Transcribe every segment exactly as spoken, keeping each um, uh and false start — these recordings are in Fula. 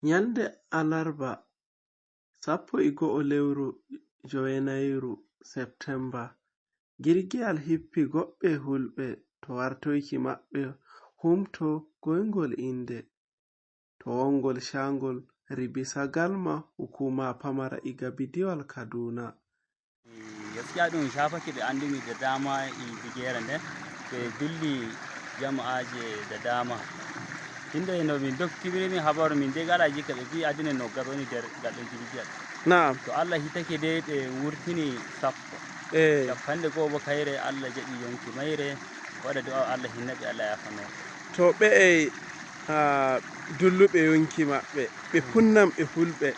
Ñalnde alarba, sappo e go'o lewru joweenayiru septemba, girgiyal hippi goɓɓe hulɓe to wartoyki maɓɓe humto goyngol innde to wonngol caangol Ribisagalma, hukuuma pamara Igabi, Diwal Kaduna. Gaskiya ɗum shafake ɓe anndumi da dama e bigere nden, ɓe dulli jama'aje da dama. Tunda no min dokkibiri min habaru min dai gala jikka ɓe bi aduna no garo ni der gal ɗon jirgiyal. Naam. To Allah hitake dai ɓe wurtini sappo. Eh. Cappande goo bo kayre Allah jaɓi yonki mayre. Waɗa du'a Allah hinna ɓe Allah yafano. To ɓe'e ah, dulluɓe yonki maɓɓe, ɓe punnam ɓe hulɓe.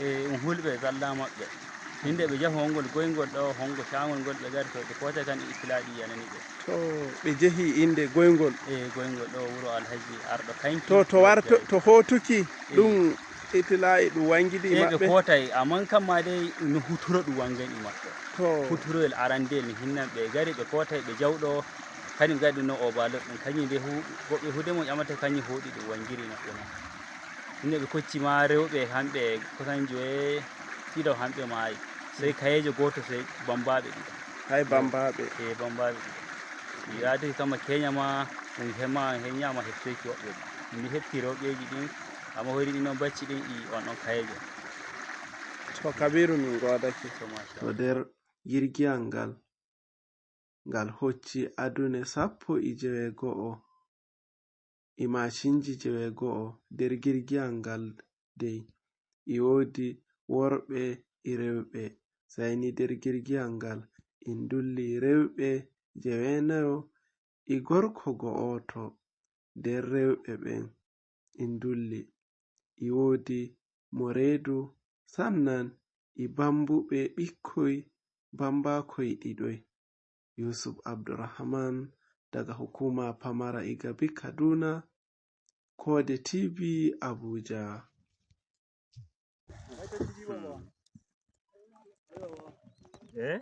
E um hulɓe zalla maɓɓe. Hinde ɓe jaho hongol goyngol ɗo hongo cangol ngol ɓe gari to ɓe kota kan e istilaɗi yanani ɓe. To ɓe jehi innde goyngol. E goyngol ɗo wuro alhaji arɗo kanki. To to warto to hootuki ɗum itila'i ɗum wangidi E ɓe maɓɓe. Kotay amman kamma dai no huturo ɗum wangani maɓɓe. To Huturoyel arande no hinnan ɓe gari ɓe kotay ɓe jawɗo. Kañum gadi no o balo ɗum kañum nde hu goɓɓe hude mo ƴamata kañum hoɗi ɗum wangiri maɓɓe ma. Inde ɓe kocci ma rewɓe hamɓe kusan joye ɗiɗo hamɓe maayi. Sey kayejo goto sey bambaɓe ɗiɗo. Hay bambaɓe. E bambaɓe ɗiɗo. Yaade kama keña ma ɗum hema heñama heftoyki woɓɓe. Mi hefti rewɓeji ɗin amma hoyri ɗin on bacci ɗin i on ɗon kayejo. To Kabiru min godake. To masha To nder girgiyal ngal, ngal hocci adune sappo e jewego'o e macinji jewego'o nder girgiyal ngal dey. E woodi worɓe e rewɓe. Sey ni nder girgiyal ngal e ndulli rewɓe jeweenayo e gorko go'oto. Nder rewɓe ɓen e ndulli e woodi mo reedu sannan e bambuɓe ɓikkoy bambakoy ɗiɗoy. Yusuf Abdurrahman daga hukuma pamara Igabi Kaduna, Kode T V Abuja. Eh?